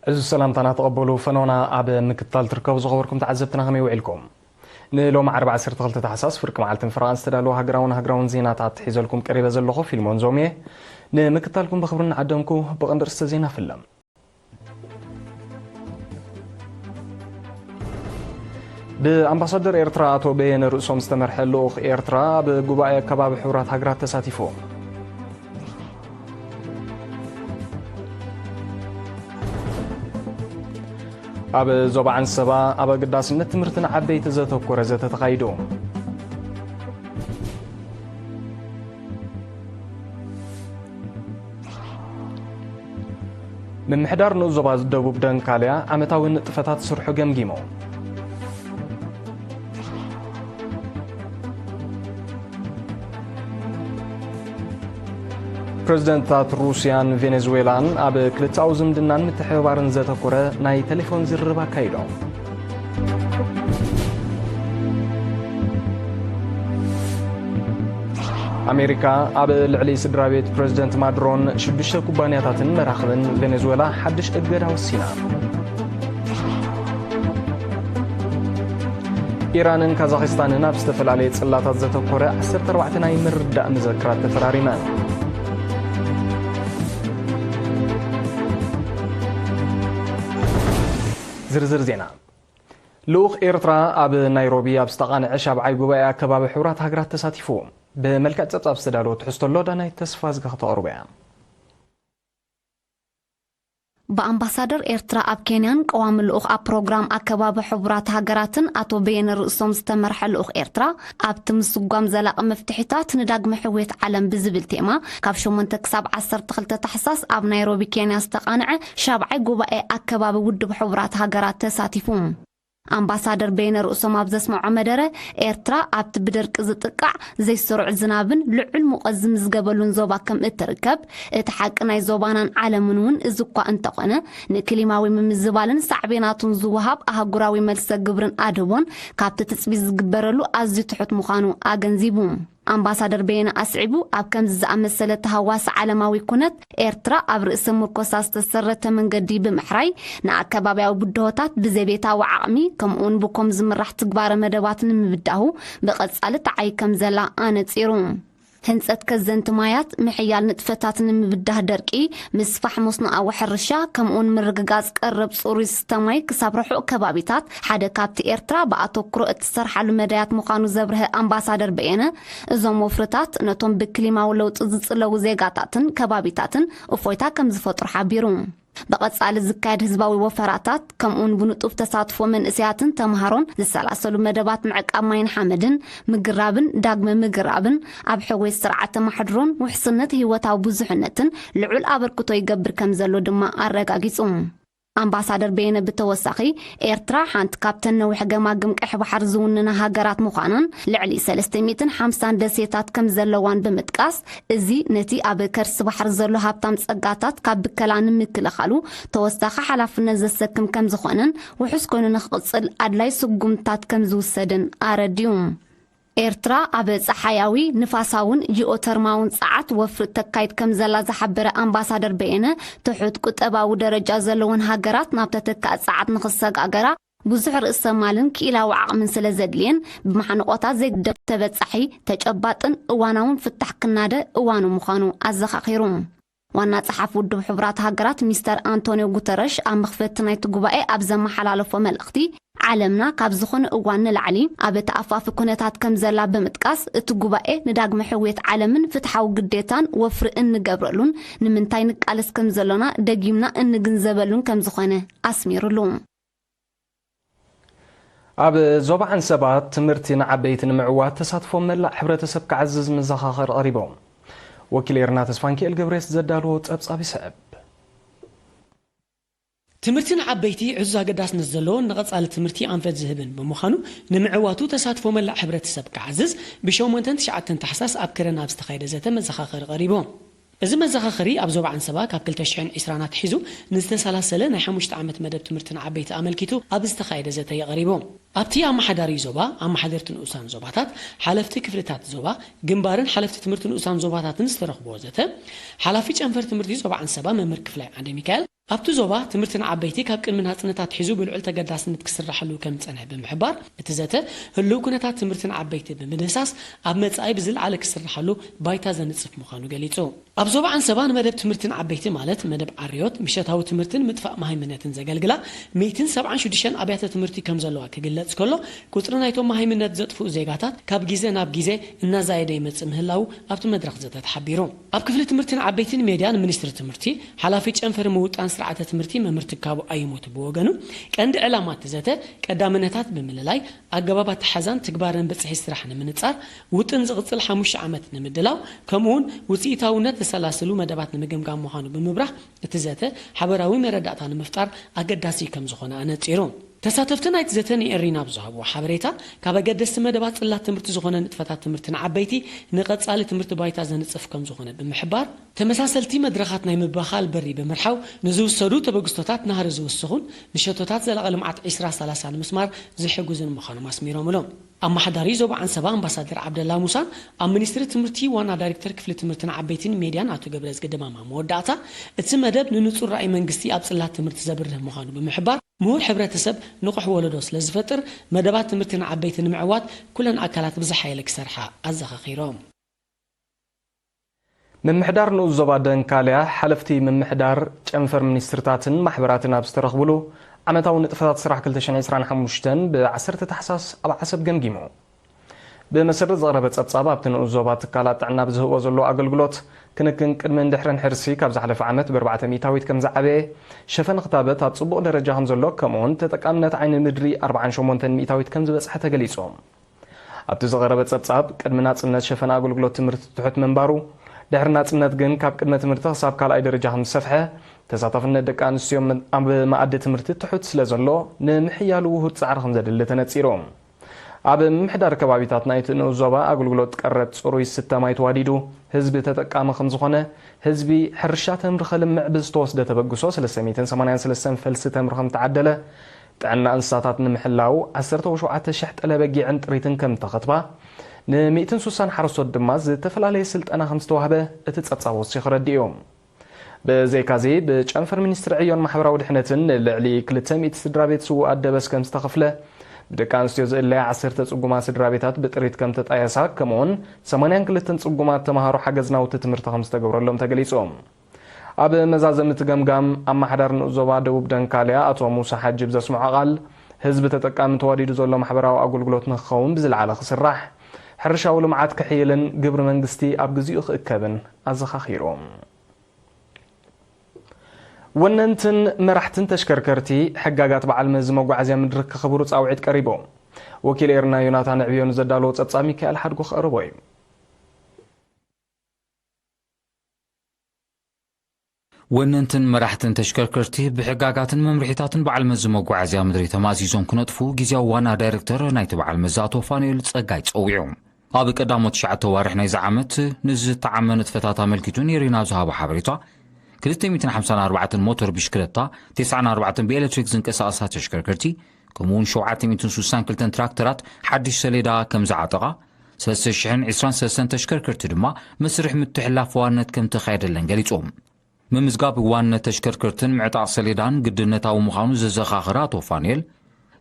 እዚ ሰላምታና ተቐበሉ። ፈኖና ኣብ ምክትታል ትርከቡ ዝኸበርኩም ተዓዘብትና ከመይ ውዒልኩም? ንሎሚ ዓርቢ ዓሰርተ ክልተ ታሕሳስ ፍርቂ መዓልትን ፈረቓን ዝተዳለወ ሃገራውን ሃገራውን ዜናታት ሒዘልኩም ቀሪበ ዘለኹ ፊልሞን ዞም እየ። ንምክትታልኩም ብኽብሪ እናዓደምኩ ብቐንዲ ርእስተ ዜና ፍለም። ብኣምባሳደር ኤርትራ ኣቶ በየነ ርእሶም ዝተመርሐ ልኡኽ ኤርትራ ኣብ ጉባኤ ኣከባቢ ሕቡራት ሃገራት ተሳቲፉ። ኣብ ዞባ ዓንሰባ ኣብ ኣገዳስነት ትምህርቲ ንዓበይቲ ዘተኮረ ዘተ ተኻይዱ። ምምሕዳር ንኡስ ዞባ ደቡብ ደንካልያ ዓመታዊ ንጥፈታት ስርሑ ገምጊሙ። ፕረዚደንትታት ሩስያን ቬኔዙዌላን ኣብ ክልተኣዊ ዝምድናን ምትሕብባርን ዘተኮረ ናይ ቴሌፎን ዝርርብ ኣካይዶም። ኣሜሪካ ኣብ ልዕሊ ስድራ ቤት ፕረዚደንት ማዱሮን ሽዱሽተ ኩባንያታትን መራኽብን ቬኔዙዌላ ሓድሽ እገዳ ወሲና። ኢራንን ካዛኽስታንን ኣብ ዝተፈላለየ ጽላታት ዘተኮረ ዓሰርተ ኣርባዕተ ናይ ምርዳእ መዘክራት ተፈራሪመን። ዝርዝር ዜና። ልኡኽ ኤርትራ ኣብ ናይሮቢ ኣብ ዝተቓንዐ ሻብዓይ ጉባኤ ኣከባቢ ሕቡራት ሃገራት ተሳቲፉ። ብመልክዕ ጸብጻብ ዝተዳለወ ትሕዝቶ ኣሎ፣ ዳናይት ተስፋዝጊ ከተቕርቦ እያ። ብኣምባሳደር ኤርትራ ኣብ ኬንያን ቀዋሚ ልኡኽ ኣብ ፕሮግራም ኣከባቢ ሕቡራት ሃገራትን ኣቶ በየነ ርእሶም ዝተመርሐ ልኡኽ ኤርትራ፣ ኣብቲ ምስጓም ዘላቒ መፍትሒታት ንዳግመ ሕውየት ዓለም ብዝብል ቴማ፣ ካብ ሸሞንተ ክሳብ ዓሰርተ ክልተ ታሕሳስ ኣብ ናይሮቢ ኬንያ ዝተቓንዐ ሻብዓይ ጉባኤ ኣከባቢ ውድብ ሕቡራት ሃገራት ተሳቲፉ። ኣምባሳደር በየነ ርእሶም ኣብ ዘስምዖ መደረ፣ ኤርትራ ኣብቲ ብደርቂ ዝጥቃዕ ዘይሰሩዕ ዝናብን ልዑል ሙቐት ዝምዝገበሉን ዞባ ከም እትርከብ፣ እቲ ሓቂ ናይ ዞባናን ዓለምን እውን እዚ እኳ እንተኾነ፣ ንክሊማዊ ምምዝባልን ሳዕቤናቱን ዝወሃብ ኣህጉራዊ መልሰ ግብርን ኣድህቦን ካብቲ ትጽቢት ዝግበረሉ ኣዝዩ ትሑት ምዃኑ ኣገንዚቡ። ኣምባሳደር በየነ ኣስዒቡ፣ ኣብ ከምዚ ዝኣመሰለ ተሃዋሲ ዓለማዊ ኩነት፣ ኤርትራ ኣብ ርእሰ ምርኮሳ ዝተሰረተ መንገዲ ብምሕራይ፣ ንኣከባብያዊ ብድሆታት ብዘቤታዊ ዓቕሚ፣ ከምኡውን ብኮም ዝምራሕ ትግባረ መደባት ንምብዳሁ ብቐጻሊ ትዓይ ከም ዘላ ኣነጺሩ። ህንጸት ከዘንቲ ማያት፣ ምሕያል ንጥፈታት ንምብዳህ ደርቂ፣ ምስፋሕ መስኖኣዊ ሕርሻ፣ ከምኡውን ምርግጋጽ ቀረብ ጽሩይ ዝስተ ማይ ክሳብ ርሑቕ ከባቢታት፣ ሓደ ካብቲ ኤርትራ ብኣተኩሮ እትሰርሓሉ መዳያት ምዃኑ ዘብርሀ ኣምባሳደር በየነ፣ እዞም ወፍርታት ነቶም ብክሊማዊ ለውጢ ዝጽለዉ ዜጋታትን ከባቢታትን እፎይታ ከም ዝፈጥሩ ሓቢሩ። ብቐጻሊ ዝካየድ ህዝባዊ ወፈራታት፣ ከምኡውን ብንጡፍ ተሳትፎ መንእሰያትን ተምሃሮን ዝሰላሰሉ መደባት ምዕቃብ ማይን ሓመድን፣ ምግራብን ዳግመ ምግራብን፣ ኣብ ሕውየት ስርዓተ ማሕድሮን ውሕስነት ህይወታዊ ብዙሕነትን ልዑል ኣበርክቶ ይገብር ከም ዘሎ ድማ ኣረጋጊጹ። ኣምባሳደር በየነ ብተወሳኺ፣ ኤርትራ ሓንቲ ካብተን ነዊሕ ገማግም ቀይሕ ባሕሪ ዝውንና ሃገራት ምዃናን፣ ልዕሊ ሰለስተ ሚእትን ሓምሳን ደሴታት ከም ዘለዋን ብምጥቃስ፣ እዚ ነቲ ኣብ ከርሲ ባሕሪ ዘሎ ሃብታም ጸጋታት ካብ ብከላ ንምክልኻሉ ተወሳኺ ሓላፍነት ዘሰክም ከም ዝኾነን፣ ውሑስ ኮይኑ ንኽቕጽል ኣድላይ ስጉምትታት ከም ዝውሰድን ኣረዲኡ። ኤርትራ ኣብ ጸሓያዊ፣ ንፋሳውን ጂኦተርማውን ጸዓት ወፍሪ ተካይድ ከም ዘላ ዝሓበረ ኣምባሳደር በየነ፣ ትሑት ቁጠባዊ ደረጃ ዘለወን ሃገራት ናብ ተተካኢ ጸዓት ንኽሰጋገራ ብዙሕ ርእሰ ማልን ክኢላዊ ዓቕምን ስለ ዘድልየን፣ ብማሕንቖታት ዘይግደፍ ተበጻሒ፣ ተጨባጥን እዋናውን ፍታሕ ክናደ እዋኑ ምዃኑ ኣዘኻኺሩ። ዋና ጸሓፊ ውድብ ሕቡራት ሃገራት ሚስተር ኣንቶኒዮ ጉተረሽ ኣብ መኽፈቲ ናይቲ ጉባኤ ኣብ ዘመሓላለፎ መልእኽቲ፣ ዓለምና ካብ ዝኾነ እዋን ንላዕሊ ኣብ ተኣፋፊ ኩነታት ከም ዘላ ብምጥቃስ፣ እቲ ጉባኤ ንዳግመ ሕውየት ዓለምን ፍትሓዊ ግዴታን ወፍሪ እንገብረሉን፣ ንምንታይ ንቃለስ ከም ዘሎና ደጊምና እንግንዘበሉን ከም ዝኾነ ኣስሚሩሉ። ኣብ ዞባ ዓንሰባ ትምህርቲ ንዓበይቲ ንምዕዋት ተሳትፎ መላእ ሕብረተሰብ ክዓዝዝ መዘኻኸሪ ቀሪቦም። ወኪል ኤርና ተስፋንኪኤል ገብሬስ ዘዳለዎ ጸብጻብ ይስዕብ። ትምህርቲ ንዓበይቲ ዕዙዝ ኣገዳስነት ዘለዎን ንቐጻሊ ትምህርቲ ኣንፈት ዝህብን ብምዃኑ፣ ንምዕዋቱ ተሳትፎ መላእ ሕብረተሰብ ክዓዝዝ ብሸሞንተን ትሽዓተን ታሕሳስ ኣብ ከረን ኣብ ዝተኻየደ ዘተ መዘኻኸሪ ቀሪቡ። እዚ መዘኻኸሪ ኣብ ዞባ ዓንሰባ ካብ ክልተ ሽሕን ዕስራን ኣትሒዙ ንዝተሰላሰለ ናይ ሓሙሽተ ዓመት መደብ ትምህርቲ ንዓበይቲ ኣመልኪቱ ኣብ ዝተኻየደ ዘተ እዩ ቀሪቡ። ኣብቲ ኣመሓዳሪ ዞባ፣ ኣመሓደርቲ ንኡሳን ዞባታት፣ ሓለፍቲ ክፍልታት ዞባ፣ ግንባርን ሓለፍቲ ትምህርቲ ንኡሳን ዞባታትን ዝተረኽብዎ ዘተ፣ ሓላፊ ጨንፈር ትምህርቲ ዞባ ዓንሰባ መምህር ክፍላይ ዓንደ ሚካኤል፣ ኣብቲ ዞባ ትምህርቲ ንዓበይቲ ካብ ቅድሚ ናጽነት ኣትሒዙ ብልዑል ተገዳስነት ክስራሕሉ ከም ዝጸንሐ ብምሕባር፣ እቲ ዘተ ህልው ኩነታት ትምህርቲ ንዓበይቲ ብምድህሳስ ኣብ መጻኢ ብዝለዓለ ክስራሕሉ ባይታ ዘንጽፍ ምዃኑ ገሊጹ። ኣብ ዞባ ዓንሰባ ንመደብ ትምህርቲ ንዓበይቲ ማለት መደብ ዓርዮት፣ ምሸታዊ ትምህርትን ምጥፋእ መሃይምነትን ዘገልግላ ሚእትን ሰብዓን ሽዱሽተን ኣብያተ ትምህርቲ ከም ዘለዋ ክግለጽ ከሎ፣ ቁጽሪ ናይቶም መሃይምነት ዘጥፍኡ ዜጋታት ካብ ግዜ ናብ ግዜ እናዛየደ ይመጽእ ምህላው ኣብቲ መድረኽ ዘተ ተሓቢሩ። ኣብ ክፍሊ ትምህርቲ ንዓበይትን ሜድያን ሚኒስትሪ ትምህርቲ፣ ሓላፊ ጨንፈር ምውጣን ስርዓተ ትምህርቲ መምህር ትካቡ ኣየሞት ብወገኑ፣ ቀንዲ ዕላማ እቲ ዘተ ቀዳምነታት ብምልላይ፣ ኣገባብ ኣተሓዛን ትግባርን ብጽሒ ስራሕ ንምንጻር፣ ውጥን ዝቕጽል ሓሙሽተ ዓመት ንምድላው፣ ከምኡውን ውጽኢታውነት ዘሰላስሉ መደባት ንምግምጋም ምዃኑ ብምብራህ፣ እቲ ዘተ ሓበራዊ መረዳእታ ንምፍጣር ኣገዳሲ ከም ዝኾነ ኣነጺሩ። ተሳተፍቲ ናይቲ ዘተ ንኤሪና ብዝሃብዎ ሓበሬታ፣ ካብ ኣገደስቲ መደባት ጽላት ትምህርቲ ዝኾነ ንጥፈታት ትምህርቲ ንዓበይቲ ንቐጻሊ ትምህርቲ ባይታ ዘንጽፍ ከም ዝኾነ ብምሕባር፣ ተመሳሰልቲ መድረኻት ናይ ምብኻል በሪ ብምርሓው ንዝውሰዱ ተበግስቶታት ናህሪ ዝውስኹን ንሸቶታት ዘላቒ ልምዓት ዕስራ ሰላሳ ንምስማር ዝሕግዙን ምዃኖም ኣስሚሮምሉ። ኣመሓዳሪ ዞባ ዓንሰባ ኣምባሳደር ዓብደላ ሙሳን ኣብ ሚኒስትሪ ትምህርቲ ዋና ዳይሬክተር ክፍሊ ትምህርቲ ንዓበይትን ሜድያን ኣቶ ገብረዝጊ ድማም ኣብ መወዳእታ፣ እቲ መደብ ንንጹር ራእይ መንግስቲ ኣብ ጽላት ትምህርቲ ዘብርህ ምዃኑ ብምሕባር፣ ምሁር ሕብረተሰብ ንቑሕ ወለዶ ስለ ዝፈጥር፣ መደባት ትምህርቲ ንዓበይቲ ንምዕዋት ኩለን ኣካላት ብዝሓየለ ክሰርሓ ኣዘኻኺሮም። ምምሕዳር ንኡስ ዞባ ደንካልያ፣ ሓለፍቲ ምምሕዳር፣ ጨንፈር ሚኒስትርታትን ማሕበራትን ኣብ ዝተረኽብሉ፣ ዓመታዊ ንጥፈታት ስራሕ ክልተ ሽሕን ዕስራን ሓሙሽተን ብ ዓሰርተ ታሕሳስ ኣብ ዓሰብ ገምጊሙ። ብመሰረት ዝቐረበ ጸብጻብ፣ ኣብቲ ንኡስ ዞባ ትካላት ጥዕና ብዝህብኦ ዘሎ ኣገልግሎት፣ ክንክን ቅድምን ድሕርን ሕርሲ ካብ ዝሓለፈ ዓመት ብኣርባዕተ ሚእታዊት ከም ዝዓበየ፣ ሸፈን ክታበት ኣብ ጽቡቕ ደረጃ ከም ዘሎ፣ ከምኡውን ተጠቃምነት ዓይኒ ምድሪ ኣርባዓን ሸሞንተን ሚእታዊት ከም ዝበጽሐ ተገሊጹ። ኣብቲ ዝቐረበ ጸብጻብ፣ ቅድሚ ናጽነት ሸፈን ኣገልግሎት ትምህርቲ ትሑት ምንባሩ፣ ድሕሪ ናጽነት ግን ካብ ቅድመ ትምህርቲ ክሳብ ካልኣይ ደረጃ ከም ዝሰፍሐ፣ ተሳታፍነት ደቂ ኣንስትዮ ኣብ መኣዲ ትምህርቲ ትሑት ስለ ዘሎ፣ ንምሕያሉ ውሁድ ጻዕሪ ከም ዘድሊ ተነጺሩ። ኣብ ምምሕዳር ከባቢታት ናይቲ ንኡስ ዞባ ኣገልግሎት ቀረብ ጽሩይ ዝስተ ማይ ተዋዲዱ ህዝቢ ተጠቃሚ ከም ዝኾነ፣ ህዝቢ ሕርሻ ተምሪ ከልምዕ ብዝተወስደ ተበግሶ ሰለስተ ሚእትን ሰማንያን ሰለስተን ፈልሲ ተምሪ ከም ተዓደለ፣ ጥዕና እንስሳታት ንምሕላው ዓሰርተ ሸውዓተ ሽሕ ጠለ በጊዕን ጥሪትን ከም ተኸትባ፣ ን ሚእትን ሱሳን ሓረስቶት ድማ ዝተፈላለየ ስልጠና ከም ዝተዋህበ እቲ ጸብጻብ ወሲኹ ረዲኡ። ብዘይካዚ፣ ብጨንፈር ሚኒስትሪ ዕዮን ማሕበራዊ ድሕነትን ንልዕሊ ክልተ ሚእቲ ስድራ ቤት ስዉኣት ደበስ ከም ዝተኸፍለ፣ ብደቂ ኣንስትዮ ዝእለያ ዓሰርተ ጽጉማት ስድራ ቤታት ብጥሪት ከም ተጣየሳ፣ ከምኡውን ሰማንያን ክልተን ጽጉማት ተምሃሮ ሓገዝ ናውቲ ትምህርቲ ከም ዝተገብረሎም ተገሊጹ። ኣብ መዛዘሚ እቲ ገምጋም፣ ኣመሓዳሪ ንኡስ ዞባ ደቡብ ደንካልያ ኣቶ ሙሳ ሓጂ ብዘስምዖ ቃል፣ ህዝቢ ተጠቃሚ ተዋዲዱ ዘሎ ማሕበራዊ ኣገልግሎት ንክኸውን ብዝለዓለ ክስራሕ፣ ሕርሻዊ ልምዓት ክሕይልን ግብሪ መንግስቲ ኣብ ግዚኡ ክእከብን ኣዘኻኺሩ። ወነንትን መራሕትን ተሽከርከርቲ፣ ሕጋጋት በዓል መዚ መጓዓዝያ ምድሪ ክኽብሩ ጻውዒት ቀሪቡ። ወኪል ኤርና ዮናታን ዕብዮ ንዘዳለዎ ጸብጻብ ሚካኤል ሓድጉ ክቕርቦ እዩ። ወነንትን መራሕትን ተሽከርከርቲ ብሕጋጋትን መምርሒታትን በዓል መዚ መጓዓዝያ ምድሪ ተማእዚዞም ክነጥፉ ግዝያዊ ዋና ዳይሬክተር ናይቲ በዓል መዚ ኣቶ ፋኑኤል ጸጋይ ጸዊዑ። ኣብ ቀዳሞት ትሽዓተ ዋርሕ ናይዚ ዓመት ንዝተዓመ ንጥፈታት ኣመልኪቱ ኔሪና ዝሃቦ ሓበሬታ፣ ክልተ ሚእትን ሓምሳን ኣርባዕተን ሞተር ብሽክለታ፣ ተስዓን ኣርባዕተን ብኤሌክትሪክ ዝንቀሳቐሳ ተሽከርከርቲ፣ ከምኡውን ሸውዓተ ሚእትን ሱሳን ክልተን ትራክተራት ሓድሽ ሰሌዳ ከም ዝዓጠቓ፣ ሰለስተ ሽሕን ዕስራን ሰለስተን ተሽከርከርቲ ድማ መስርሕ ምትሕልላፍ ዋንነት ከም ተኻየደለን ገሊጾም። ምምዝጋብ ዋንነት ተሽከርከርትን ምዕጣቕ ሰሌዳን ግድነታዊ ምዃኑ ዘዘኻኸረ ኣቶ ፋኑኤል፣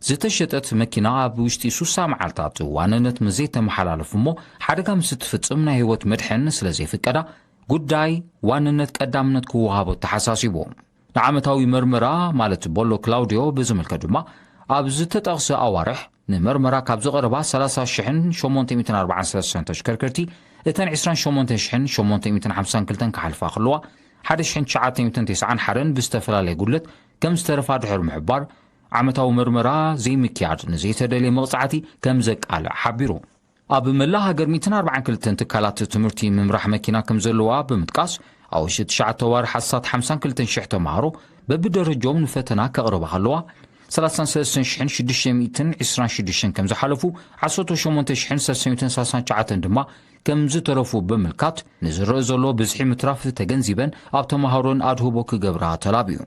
ዝተሸጠት መኪና ኣብ ውሽጢ ሱሳ መዓልታት ዋንነት ምስ ዘይተመሓላለፉ እሞ ሓደጋ ምስ እትፍጽም ናይ ህይወት መድሕን ስለ ዘይፍቀዳ፣ ጉዳይ ዋንነት ቀዳምነት ክወሃቦ ተሓሳሲቡ። ንዓመታዊ መርመራ ማለት ቦሎ ክላውዲዮ ብዝምልከት ድማ፣ ኣብ ዝተጠቕሰ ኣዋርሕ ንመርመራ ካብ ዝቐረባ ሰላሳ ሽሕን ሸሞንተ ሚእትን ኣርባዓን ሰለስተን ተሽከርከርቲ፣ እተን ዕስራን ሸሞንተ ሽሕን ሸሞንተ ሚእትን ሓምሳን ክልተን ክሓልፋ ከለዋ፣ ሓደ ሽሕን ትሽዓተ ሚእትን ተስዓን ሓደን ብዝተፈላለየ ጉድለት ከም ዝተረፋ ድሕሪ ምሕባር፣ ዓመታዊ መርመራ ዘይምክያድ ንዘይተደልየ መቕጻዕቲ ከም ዘቃልዕ ሓቢሩ። ኣብ መላእ ሃገር ሚእትን ኣርባዓን ክልተን ትካላት ትምህርቲ ምምራሕ መኪና ከም ዘለዋ ብምጥቃስ፣ ኣብ ውሽጢ ትሽዓተ ዋርሕ ኣስታት ሓምሳን ክልተን ሽሕ ተምሃሮ በብደረጃኦም ንፈተና ከቕርባ ከለዋ፣ ሰላሳን ሰለስተን ሽሕን ሽዱሽተ ሚእትን ዕስራን ሽዱሽተን ከም ዝሓለፉ፣ ዓሰርተ ሸሞንተ ሽሕን ሰለስተ ሚእትን ሰላሳን ትሽዓተን ድማ ከም ዝተረፉ ብምምልካት፣ ንዝረአ ዘሎ ብዝሒ ምትራፍ ተገንዚበን ኣብ ተምሃሮን ኣድህቦ ክገብራ ተላብዩ።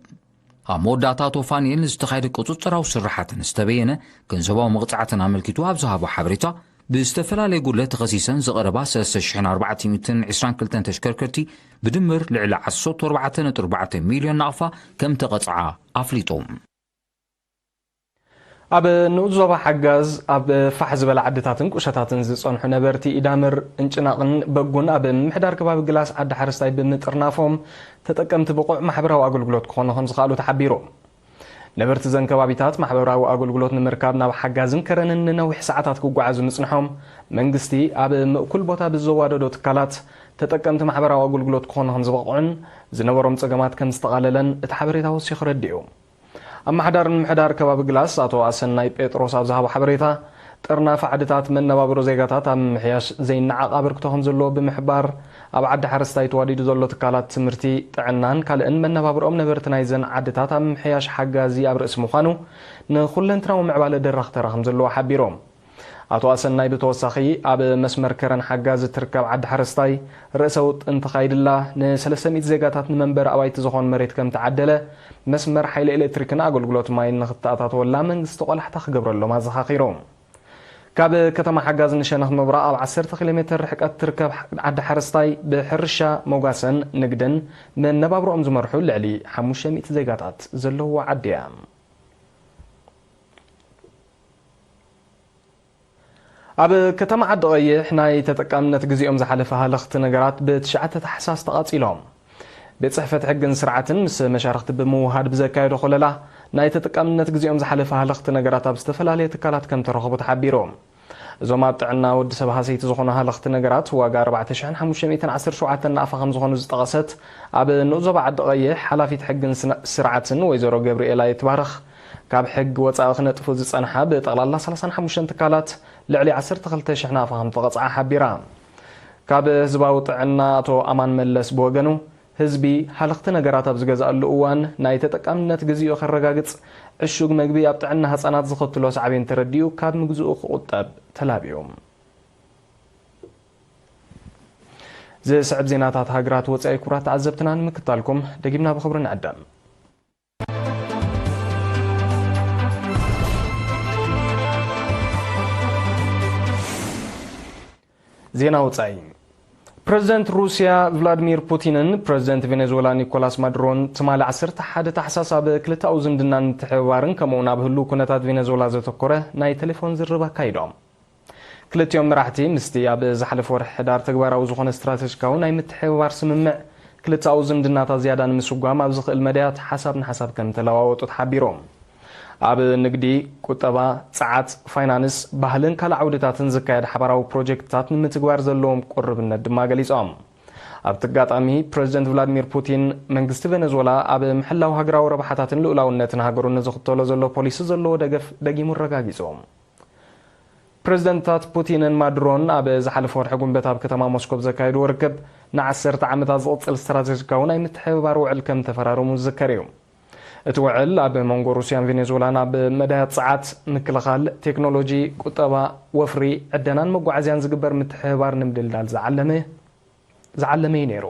ኣብ መወዳእታ ኣቶ ፋንኤል ንዝተኻየደ ቁጽጽራዊ ስርሓት ዝተበየነ ገንዘባዊ መቕጻዕትን ኣመልኪቱ ኣብ ዝሃቦ ሓበሬታ፣ ብዝተፈላለየ ጉድለት ተኸሲሰን ዝቐረባ ሰለስተ ሽሕን ኣርባዕተ ሚእትን ዕስራን ክልተን ተሽከርከርቲ ብድምር ልዕሊ ዓሰርተ ኣርባዕተ ነጥቢ ኣርባዕተ ሚልዮን ናቕፋ ከም ተቐጽዓ ኣፍሊጡ። ኣብ ንኡስ ዞባ ሓጋዝ ኣብ ፋሕ ዝበላ ዓድታትን ቁሸታትን ዝጸንሑ ነበርቲ ኢዳምር፣ እንጭናቕን በጉን ኣብ ምምሕዳር ከባቢ ግላስ ዓዲ ሓረስታይ ብምጥርናፎም ተጠቀምቲ ብቑዕ ማሕበራዊ ኣገልግሎት ክኾኑ ከም ዝኸኣሉ ተሓቢሩ። ነበርቲ ዘን ከባቢታት ማሕበራዊ ኣገልግሎት ንምርካብ ናብ ሓጋዝን ከረንን ንነዊሕ ሰዓታት ክጓዓዙ ምጽንሖም፣ መንግስቲ ኣብ ምእኩል ቦታ ብዘዋደዶ ትካላት ተጠቀምቲ ማሕበራዊ ኣገልግሎት ክኾኑ ከም ዝበቕዑን ዝነበሮም ጸገማት ከም ዝተቓለለን እቲ ሓበሬታ ወሲኹ ረዲኡ። ኣመሓዳሪ ምምሕዳር ከባቢ ግላስ ኣቶ ኣሰናይ ጴጥሮስ ኣብ ዝሃቦ ሓበሬታ፣ ጥርናፍ ዓድታት መነባብሮ ዜጋታት ኣብ ምምሕያሽ ዘይነዓቕ ኣበርክቶ ከም ዘለዎ ብምሕባር፣ ኣብ ዓዲ ሓረስታይ ተዋዲዱ ዘሎ ትካላት ትምህርቲ፣ ጥዕናን ካልእን መነባብሮኦም ነበርቲ ናይዘን ዓድታት ኣብ ምምሕያሽ ሓጋዚ ኣብ ርእሲ ምዃኑ፣ ንኹለንትናዊ ምዕባለ ደራኺ ተራ ከም ዘለዎ ሓቢሮም። ኣቶ ኣሰናይ ብተወሳኺ፣ ኣብ መስመር ከረን ሓጋዚ እትርከብ ዓዲ ሓረስታይ ርእሰ ውጥን ተኻይድላ፣ ንሰለስተ ሚእቲ ዜጋታት ንመንበሪ ኣባይቲ ዝኾን መሬት ከም ተዓደለ፣ መስመር ሓይሊ ኤሌክትሪክን ኣገልግሎት ማይን ንኽተኣታተወላ መንግስቲ ቆላሕታ ክገብረሎም ኣዘኻኺሩ። ካብ ከተማ ሓጋዝ ንሸነኽ ምብራቕ ኣብ ዓሰርተ ኪሎ ሜትር ርሕቀት ትርከብ ዓዲ ሓረስታይ ብሕርሻ ሞጋሰን ንግድን መነባብሮኦም ዝመርሑ ልዕሊ ሓሙሽተ ሚእቲ ዜጋታት ዘለውዋ ዓዲ እያ። ኣብ ከተማ ዓዲ ቐይሕ ናይ ተጠቃምነት ግዜኦም ዝሓለፈ ሃለኽቲ ነገራት ብትሽዓተ ታሕሳስ ተቓጺሎም። ቤት ጽሕፈት ሕግን ስርዓትን ምስ መሻርኽቲ ብምውሃድ ብዘካየዶ ኮለላ፣ ናይ ተጠቃምነት ግዜኦም ዝሓለፈ ሃለኽቲ ነገራት ኣብ ዝተፈላለየ ትካላት ከም ተረኸቡ ተሓቢሩ። እዞም ኣብ ጥዕና ወዲ ሰብ ሃሰይቲ ዝኾኑ ሃለኽቲ ነገራት ዋጋ ኣርባዕተ ሽሕን ሓሙሽተ ሚእትን ዓሰርተ ሸውዓተን ናቕፋ ከም ዝኾኑ ዝጠቐሰት ኣብ ንኡስ ዞባ ዓዲ ቐይሕ ሓላፊት ሕግን ስነ-፣ ስርዓትን ወይዘሮ ገብርኤላ ይትባረኽ፣ ካብ ሕጊ ወጻኢ ክነጥፉ ዝጸንሓ ብጠቕላላ ሰላሳን ሓሙሽተን ትካላት ልዕሊ ዓሰርተ ክልተ ሽሕ ናቕፋ ከም ዝተቐጽዓ ሓቢራ። ካብ ህዝባዊ ጥዕና ኣቶ ኣማን መለስ ብወገኑ፣ ህዝቢ ሃለኽቲ ነገራት ኣብ ዝገዝኣሉ እዋን ናይ ተጠቃምነት ግዜኡ ከረጋግጽ፣ ዕሹግ መግቢ ኣብ ጥዕና ህጻናት ዘኸትሎ ሳዕቤን ተረዲኡ ካብ ምግዝኡ ክቑጠብ ተላብዩ። ዝስዕብ ዜናታት ሃገራት ወጻኢ ክቡራት ተዓዘብትና ንምክታልኩም ደጊምና ብኽብሪ ንዕደም። ዜና ወጻኢ። ፕረዚደንት ሩስያ ቭላድሚር ፑቲንን ፕረዚደንት ቬኔዙዌላ ኒኮላስ ማዱሮን ትማሊ ዓሰርተ ሓደ ታሕሳስ ኣብ ክልተኣዊ ዝምድናን ምትሕብባርን ከምኡ'ውን ኣብ ህሉው ኩነታት ቬኔዙዌላ ዘተኮረ ናይ ቴሌፎን ዝርርብ ኣካይዶም። ክልቲኦም መራሕቲ ምስቲ ኣብ ዝሓለፈ ወርሒ ሕዳር ተግባራዊ ዝኾነ ስትራተጂካዊ ናይ ምትሕብባር ስምምዕ ክልተኣዊ ዝምድናታት ዝያዳ ንምስጓም ኣብ ዝኽእል መዳያት ሓሳብ ንሓሳብ ከም ተለዋወጡ ተሓቢሮም። ኣብ ንግዲ፣ ቁጠባ፣ ጸዓት፣ ፋይናንስ፣ ባህልን ካልእ ዓውድታትን ዝካየድ ሓባራዊ ፕሮጀክትታት ንምትግባር ዘለዎም ቅሩብነት ድማ ገሊጾም። ኣብቲ ኣጋጣሚ ፕረዚደንት ቭላድሚር ፑቲን መንግስቲ ቬነዙዌላ ኣብ ምሕላው ሃገራዊ ረብሓታትን ልኡላውነትን ሃገሩ ንዝኽተሎ ዘሎ ፖሊሲ ዘለዎ ደገፍ ደጊሙ ኣረጋጊጹ። ፕረዚደንታት ፑቲንን ማዱሮን ኣብ ዝሓለፈ ወርሒ ጉንበት ኣብ ከተማ ሞስኮ ብዘካየድዎ ርክብ ንዓሰርተ ዓመታት ዝቕጽል ስትራተጂካዊ ናይ ምትሕብባር ውዕል ከም ተፈራረሙ ዝዝከር እዩ። እቲ ውዕል ኣብ መንጎ ሩስያን ቬኔዙዌላን ኣብ መዳያት ጸዓት፣ ምክልኻል፣ ቴክኖሎጂ፣ ቁጠባ፣ ወፍሪ፣ ዕደናን መጓዓዝያን ዝግበር ምትሕብባር ንምድልዳል ዝዓለመ ዝዓለመ እዩ ነይሩ።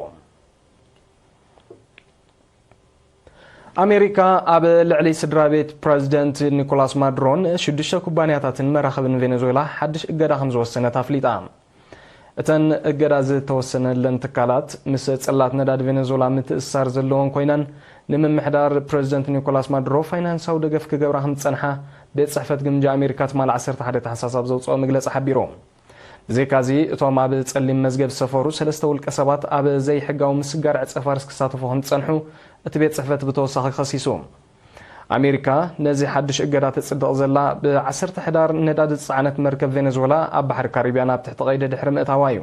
ኣሜሪካ ኣብ ልዕሊ ስድራ ቤት ፕረዚደንት ኒኮላስ ማዱሮን ሽዱሽተ ኩባንያታትን መራኽብን ቬኔዙዌላ ሓድሽ እገዳ ከም ዝወሰነት ኣፍሊጣ። እተን እገዳ ዝተወሰነለን ትካላት ምስ ጽላት ነዳዲ ቬኔዙዌላ ምትእስሳር ዘለወን ኮይነን፣ ንምምሕዳር ፕረዚደንት ኒኮላስ ማዱሮ ፋይናንሳዊ ደገፍ ክገብራ ከም ዝጸንሓ ቤት ጽሕፈት ግምጃ ኣሜሪካ ትማሊ ዓሰርተ ሓደ ታሕሳስ ኣብ ዘውጽኦ መግለጺ ሓቢሩ። ብዘይካዚ፣ እቶም ኣብ ጸሊም መዝገብ ዝሰፈሩ ሰለስተ ውልቀ ሰባት ኣብ ዘይሕጋዊ ምስጋር ዕጸ ፋርስ ክሳተፉ ከም ዝጸንሑ እቲ ቤት ጽሕፈት ብተወሳኺ ከሲሱ። ኣሜሪካ ነዚ ሓድሽ እገዳ ተጽድቕ ዘላ፣ ብ ዓሰርተ ሕዳር ነዳዲ ዝጸዓነት መርከብ ቬነዙዌላ ኣብ ባሕሪ ካሪብያን ኣብ ትሕቲ ቀይዲ ድሕሪ ምእታዋ እዩ።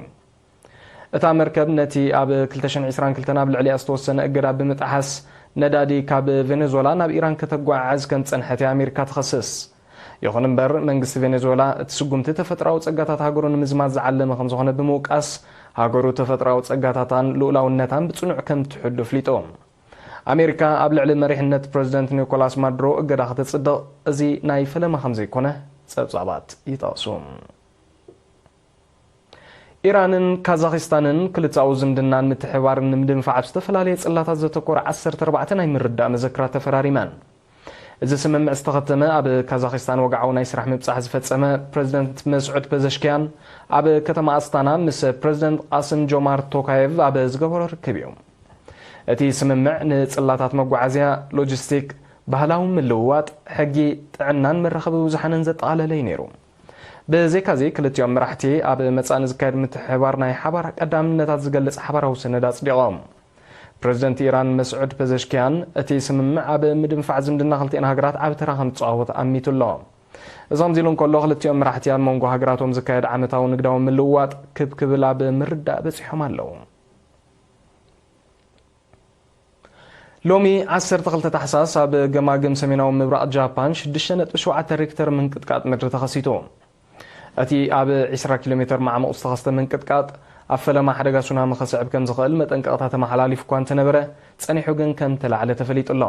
እታ መርከብ ነቲ ኣብ ክልተ ሽሕን ዕስራን ክልተን ኣብ ልዕሊኣ ዝተወሰነ እገዳ ብምጥሓስ፣ ነዳዲ ካብ ቬነዙዌላ ናብ ኢራን ከተጓዓዕዝ ከም ዝጸንሐት እያ ኣሜሪካ ትኸስስ። ይኹን እምበር፣ መንግስቲ ቬነዙዌላ እቲ ስጉምቲ ተፈጥሮኣዊ ጸጋታት ሃገሩ ንምዝማዝ ዝዓለመ ከም ዝኾነ ብምውቃስ፣ ሃገሩ ተፈጥሮኣዊ ጸጋታታን ልኡላውነታን ብጽኑዕ ከም ትሕሉ ኣፍሊጡ። ኣሜሪካ ኣብ ልዕሊ መሪሕነት ፕረዚደንት ኒኮላስ ማዱሮ እገዳ ከተጽድቕ፣ እዚ ናይ ፈለማ ከም ዘይኮነ ጸብጻባት ይጠቕሱ። ኢራንን ካዛኺስታንን ክልተኣዊ ዝምድናን ምትሕብባርን ንምድንፋዕ ኣብ ዝተፈላለየ ጽላታት ዘተኮረ ዓሰርተ ኣርባዕተ ናይ ምርድዳእ መዘክራት ተፈራሪመን። እዚ ስምምዕ ዝተኸተመ ኣብ ካዛኺስታን ወግዓዊ ናይ ስራሕ ምብጻሕ ዝፈጸመ ፕረዚደንት መስዑድ ፐዘሽኪያን ኣብ ከተማ ኣስታና ምስ ፕረዚደንት ቃስም ጆማርት ቶካየቭ ኣብ ዝገበሮ ርክብ እዩ። እቲ ስምምዕ ንጽላታት መጓዓዝያ፣ ሎጂስቲክ፣ ባህላዊ ምልውዋጥ፣ ሕጊ፣ ጥዕናን መራኸቢ ብዙሓንን ዘጠቓለለ እዩ ነይሩ። ብዘይካዚ፣ ክልቲኦም መራሕቲ ኣብ መጻኢ ንዝካየድ ምትሕብባር ናይ ሓባር ቀዳምነታት ዝገልጽ ሓባራዊ ሰነድ ኣጽዲቖም። ፕረዚደንት ኢራን መስዑድ ፐዘሽኪያን፣ እቲ ስምምዕ ኣብ ምድንፋዕ ዝምድና ክልቲኤን ሃገራት ዓቢ ተራ ከም ዝጻወት ኣሚቱ ኣሎ። እዚ ከምዚ ኢሉ እንከሎ፣ ክልቲኦም መራሕቲ ኣብ መንጎ ሃገራቶም ዝካየድ ዓመታዊ ንግዳዊ ምልውዋጥ ክብ ክብል ኣብ ምርዳእ በጺሖም ኣለዉ። ሎሚ ዓሰርተ ክልተ ታሕሳስ ኣብ ገማግም ሰሜናዊ ምብራቕ ጃፓን ሽዱሽተ ነጥቢ ሸውዓተ ሪክተር ምንቅጥቃጥ ምድሪ ተኸሲቱ። እቲ ኣብ ዕስራ ኪሎ ሜተር ማዕሙቕ ዝተኸስተ ምንቅጥቃጥ ኣብ ፈለማ ሓደጋ ሱናሚ ከስዕብ ከም ዝኽእል መጠንቀቕታ ተመሓላሊፉ እኳ እንተነበረ፣ ጸኒሑ ግን ከም ተላዕለ ተፈሊጡ ኣሎ።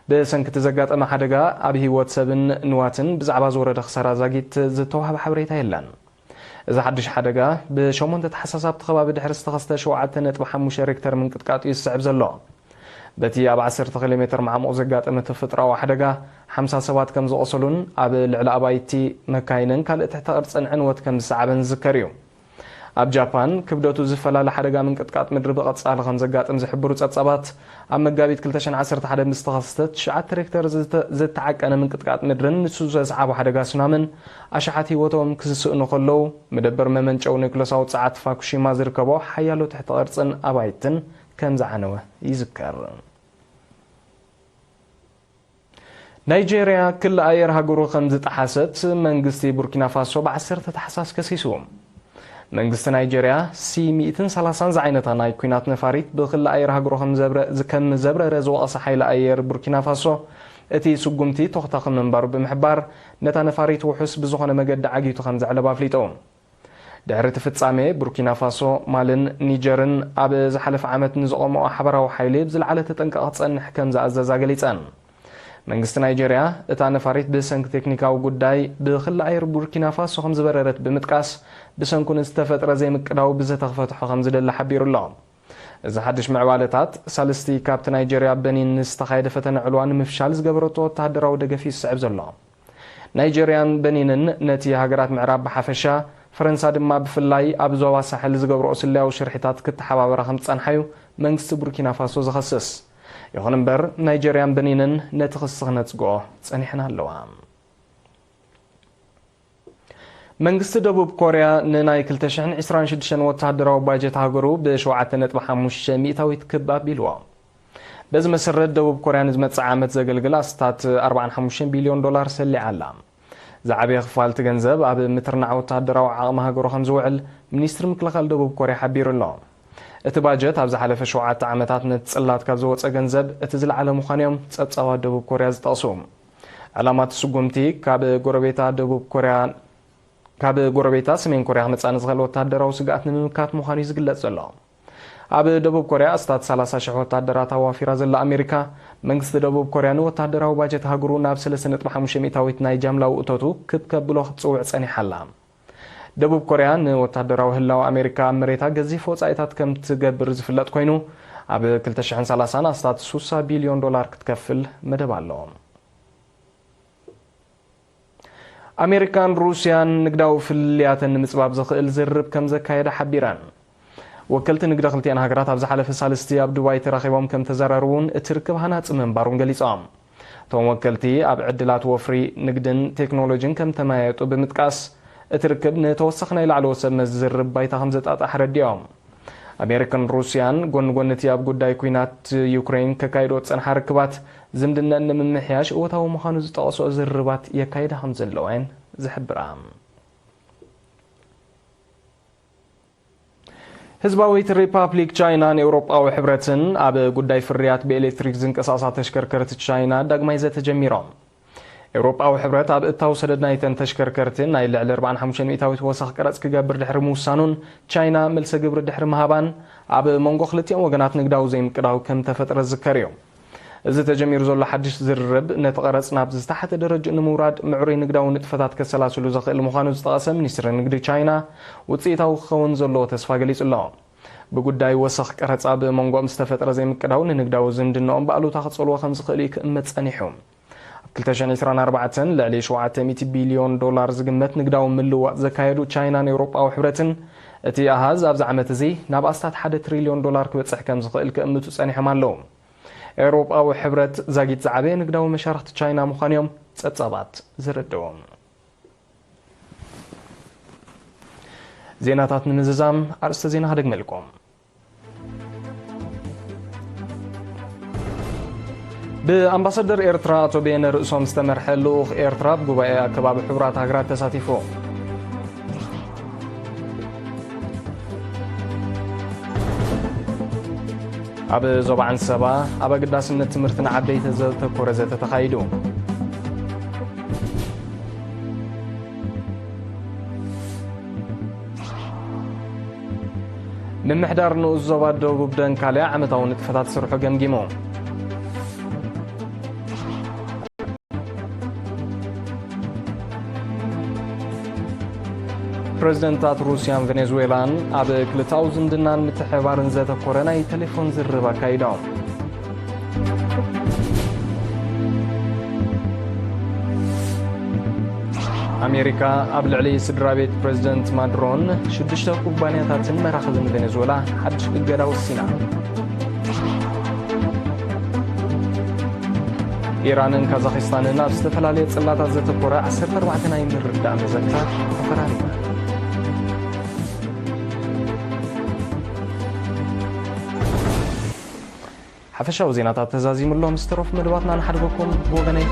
ብሰንኪ እቲ ዘጋጠመ ሓደጋ ኣብ ህይወት ሰብን ንዋትን ብዛዕባ ዝወረደ ክሳራ ዛጊት ዝተዋህበ ሓበሬታ የለን። እዚ ሓድሽ ሓደጋ ብሸሞንተ ታሕሳስ ኣብቲ ከባቢ ድሕሪ ዝተኸስተ ሸውዓተ ነጥቢ ሓሙሽተ ሪክተር ምንቅጥቃጥ እዩ ዝስዕብ ዘሎ። በቲ ኣብ ዓሰርተ ኪሎ ሜተር ማዕሙቕ ዘጋጠመ ተፈጥሮኣዊ ሓደጋ ሓምሳ ሰባት ከም ዝቖሰሉን ኣብ ልዕሊ ኣባይቲ፣ መካይንን ካልእ ትሕተ ቅርጽን ዕንወት ከም ዝሰዓበን ዝዝከር እዩ። ኣብ ጃፓን ክብደቱ ዝፈላለ ሓደጋ ምንቅጥቃጥ ምድሪ ብቐጻሊ ከም ዘጋጥም ዝሕብሩ ጸብጻባት፣ ኣብ መጋቢት ክልተ ሽሕን ዓሰርተ ሓደ ምስ ዝተኸሰተ ትሽዓተ ሬክተር ዝተ-፣ ዝተዓቀነ ምንቅጥቃጥ ምድርን ንሱ ዘስዓቦ ሓደጋ ሱናምን ኣሽሓት ህይወቶም ክስስእኑ ከለዉ፣ መደበር መመንጨዊ ኒውክለሳዊ ጸዓት ፋኩሺማ ዝርከቦ ሓያሎ ትሕተ ቅርጽን ኣባይትን ከም ዝዓነወ ይዝከር። ናይጄርያ ክሊ ኣየር ሃገሩ ከም ዝጠሓሰት መንግስቲ ቡርኪና ፋሶ ብ ዓሰርተ ታሕሳስ ከሲሱ። መንግስቲ ናይጄርያ ሲ ሚእትን ሰላሳን ዝዓይነታ ናይ ኲናት ነፋሪት ብክሊ ኣየር ሃገሩ ከም ዘብረ-፣ ከም ዘብረረ ዝወቐሰ ሓይሊ ኣየር ቡርኪና ፋሶ፣ እቲ ስጉምቲ ተኹታኺ ምንባሩ ብምሕባር፣ ነታ ነፋሪት ውሑስ ብዝኾነ መገዲ ዓጊቱ ከም ዘዕለባ ኣፍሊጡ። ድሕሪ እቲ ፍጻሜ፣ ቡርኪና ፋሶ፣ ማልን ኒጀርን ኣብ ዝሓለፈ ዓመት ንዝቖመኦ ሓበራዊ ሓይሊ ብዝለዓለ ተጠንቀቕ ክጸንሕ ከም ዝኣዘዛ ገሊጸን። መንግስቲ ናይጄርያ፣ እታ ነፋሪት ብሰንኪ ቴክኒካዊ ጉዳይ ብክሊ ኣየር ቡርኪና ፋሶ ከም ዝበረረት ብምጥቃስ፣ ብሰንኩ ንዝተፈጥረ ዘይምቅዳው ብዘተ ክፈትሖ ከም ዝደሊ ሓቢሩ ኣሎ። እዚ ሓድሽ ምዕባለታት፣ ሳልስቲ ካብቲ ናይጄርያ በኒን ንዝተኻየደ ፈተነ ዕልዋ ንምፍሻል ዝገበረቶ ወተሃደራዊ ደገፍ እዩ ዝስዕብ ዘሎ። ናይጄርያን በኒንን ነቲ ሃገራት ምዕራብ ብሓፈሻ፣ ፈረንሳ ድማ ብፍላይ ኣብ ዞባ ሳሕል ዝገብርኦ ስለያዊ ሽርሒታት ክተሓባበራ ከም ዝጸንሓ እዩ መንግስቲ ቡርኪና ፋሶ ዝኸስስ። ይኹን እምበር፣ ናይጄርያን በኒንን ነቲ ክሲ ክነጽግኦ ጸኒሐን ኣለዋ። መንግስቲ ደቡብ ኮርያ ንናይ ክልተ ሽሕን ዕስራን ሽዱሽተን ወተሃደራዊ ባጀት ሃገሩ ብ ሸውዓተ ነጥቢ ሓሙሽተ ሚእታዊት ክብ ኣቢልዎ። በዚ መሰረት፣ ደቡብ ኮርያ ንዝመጽእ ዓመት ዘገልግል ኣስታት ኣርባዓን ሓሙሽተን ቢልዮን ዶላር ሰሊዓ ኣላ። ዝዓበየ ክፋል እቲ ገንዘብ ኣብ ምትርናዕ ወተሃደራዊ ዓቕሚ ሃገሩ ከም ዝውዕል ሚኒስትሪ ምክልኻል ደቡብ ኮርያ ሓቢሩ ኣሎ። እቲ ባጀት ኣብ ዝሓለፈ ሸውዓተ ዓመታት ነቲ ጽላት ካብ ዝወጸ ገንዘብ እቲ ዝለዓለ ምዃኑ እዮም ጸብጻባት ደቡብ ኮርያ ዝጠቕሱ። ዕላማ እቲ ስጉምቲ ካብ ጎረቤታ ደቡብ ኮርያ፣ ካብ ጎረቤታ ሰሜን ኮርያ ክመጽኣ ንዝኽእል ወተሃደራዊ ስግኣት ንምምካት ምዃኑ እዩ ዝግለጽ ዘሎ። ኣብ ደቡብ ኮርያ ኣስታት ሰላሳ ሽሕ ወተሃደራት ኣዋፊራ ዘላ ኣሜሪካ፣ መንግስቲ ደቡብ ኮርያ ንወተሃደራዊ ባጀት ሃገሩ ናብ ሰለስተ ነጥቢ ሓሙሽተ ሚእታዊት ናይ ጃምላዊ እቶቱ ክብ ከብሎ ክትጽውዕ ጸኒሓ ኣላ። ደቡብ ኮርያ ንወተሃደራዊ ህላወ ኣሜሪካ ኣብ መሬታ ገዚፍ ወጻኢታት ከም ትገብር ዝፍለጥ ኮይኑ፣ ኣብ ክልተ ሽሕን ሰላሳን ኣስታት ሱሳ ቢልዮን ዶላር ክትከፍል መደብ ኣሎ። ኣሜሪካን ሩስያን ንግዳዊ ፍልልያተን ንምጽባብ ዘኽእል ዝርርብ ከም ዘካየዳ ሓቢረን። ወከልቲ ንግዲ ክልቲኣን ሃገራት ኣብ ዝሓለፈ ሳልስቲ ኣብ ዱባይ ተራኺቦም ከም ተዘራረቡን እቲ ርክብ ሃናጺ ምንባሩን ገሊጾም። እቶም ወከልቲ ኣብ ዕድላት ወፍሪ፣ ንግድን ቴክኖሎጂን ከም ተመያየጡ ብምጥቃስ፣ እቲ ርክብ ንተወሳኺ ናይ ላዕለዎት ሰብ መዚ ዝርርብ ባይታ ከም ዘጣጥሕ ኣረዲኦም። ኣሜሪካን ሩስያን ጎኒ ጎኒ እቲ ኣብ ጉዳይ ኲናት ዩክሬን ከካይድኦ ዝጸንሓ ርክባት ዝምድነን ንምምሕያሽ እወታዊ ምዃኑ ዝጠቐስኦ ዝርርባት የካይዳ ከም ዘለዋ እየን ዝሕብራ። ህዝባዊት ሪፓብሊክ ቻይናን ኤውሮጳዊ ሕብረትን ኣብ ጉዳይ ፍርያት ብኤሌክትሪክ ዝንቀሳቐሳ ተሽከርከርቲ ቻይና ዳግማይ ዘተ ጀሚሮም። ኤውሮጳዊ ሕብረት ኣብ እታው ሰደድ ናይተን ተሽከርከርቲ ናይ ልዕሊ ኣርባዓን ሓሙሽተን ሚእታዊት ወሰኽ ቀረጽ ክገብር ድሕሪ ምውሳኑን ቻይና መልሰ ግብሪ ድሕሪ ምሃባን፣ ኣብ መንጎ ክልቲኦም ወገናት ንግዳዊ ዘይምቅዳው ከም ተፈጥረ ዝዝከር እዩ። እዚ ተጀሚሩ ዘሎ ሓድሽ ዝርርብ ነቲ ቀረጽ ናብ ዝተሓተ ደረጃ ንምውራድ ምዕሩይ ንግዳዊ ንጥፈታት ከሰላስሉ ዘኽእል ምዃኑ ዝጠቐሰ ሚኒስትሪ ንግዲ ቻይና፣ ውጽኢታዊ ክኸውን ዘለዎ ተስፋ ገሊጹ ኣሎ። ብጉዳይ ወሰኽ ቀረጽ ኣብ መንጎኦም ዝተፈጥረ ዘይምቅዳው ንንግዳዊ ዝምድናኦም ብኣሉታ ክጸልዎ ከም ዝኽእል እዩ ክእመት ጸኒሑ። ኣብ ክልተ ሽሕን ዕስራን ኣርባዕተን ልዕሊ ሸውዓተ ሚእቲ ቢልዮን ዶላር ዝግመት ንግዳዊ ምልውዋጥ ዘካየዱ ቻይናን ኤውሮጳዊ ሕብረትን፣ እቲ ኣሃዝ ኣብዚ ዓመት እዚ ናብ ኣስታት ሓደ ትሪልዮን ዶላር ክበጽሕ ከም ዝኽእል ክእምቱ ጸኒሖም ኣለዉ። ኤውሮጳዊ ሕብረት ዛጊት ዝዓበየ ንግዳዊ መሻርኽቲ ቻይና ምዃኑ እዮም ጸብጻባት ዘረድኡ። ዜናታት ንምዝዛም ኣርእስተ ዜና ክደግመልኩም። ብኣምባሳደር ኤርትራ ኣቶ በየነ ርእሶም ዝተመርሐ ልኡኽ ኤርትራ ኣብ ጉባኤ ኣከባቢ ሕቡራት ሃገራት ተሳቲፉ። ኣብ ዞባ ዓንሰባ ኣብ ኣገዳስነት ትምህርቲ ንዓበይቲ ዘተኮረ ዘተ ተኻይዱ። ምምሕዳር ንኡስ ዞባ ደቡብ ደንካልያ ዓመታዊ ንጥፈታት ስርሑ ገምጊሙ። ፕረዚደንታት ሩስያን ቬኔዙዌላን ኣብ ክልተኣዊ ዝምድናን ምትሕብባርን ዘተኮረ ናይ ቴሌፎን ዝርርብ ኣካይዶም። ኣሜሪካ ኣብ ልዕሊ ስድራ ቤት ፕረዚደንት ማዱሮን ሽዱሽተ ኩባንያታትን መራኽብን ቬኔዙዌላ ሓድሽ እገዳ ወሲና። ኢራንን ካዛኽስታንን ኣብ ዝተፈላለየ ጽላታት ዘተኮረ ዓሰርተ ኣርባዕተ ናይ ምርድዳእ መዘክታት ተፈራሪመን። ሓፈሻዊ ዜናታት ተዛዚሙ ኣሎ። ምስ ተረፉ መደባትና ንሓድገኩም ብወገነይ።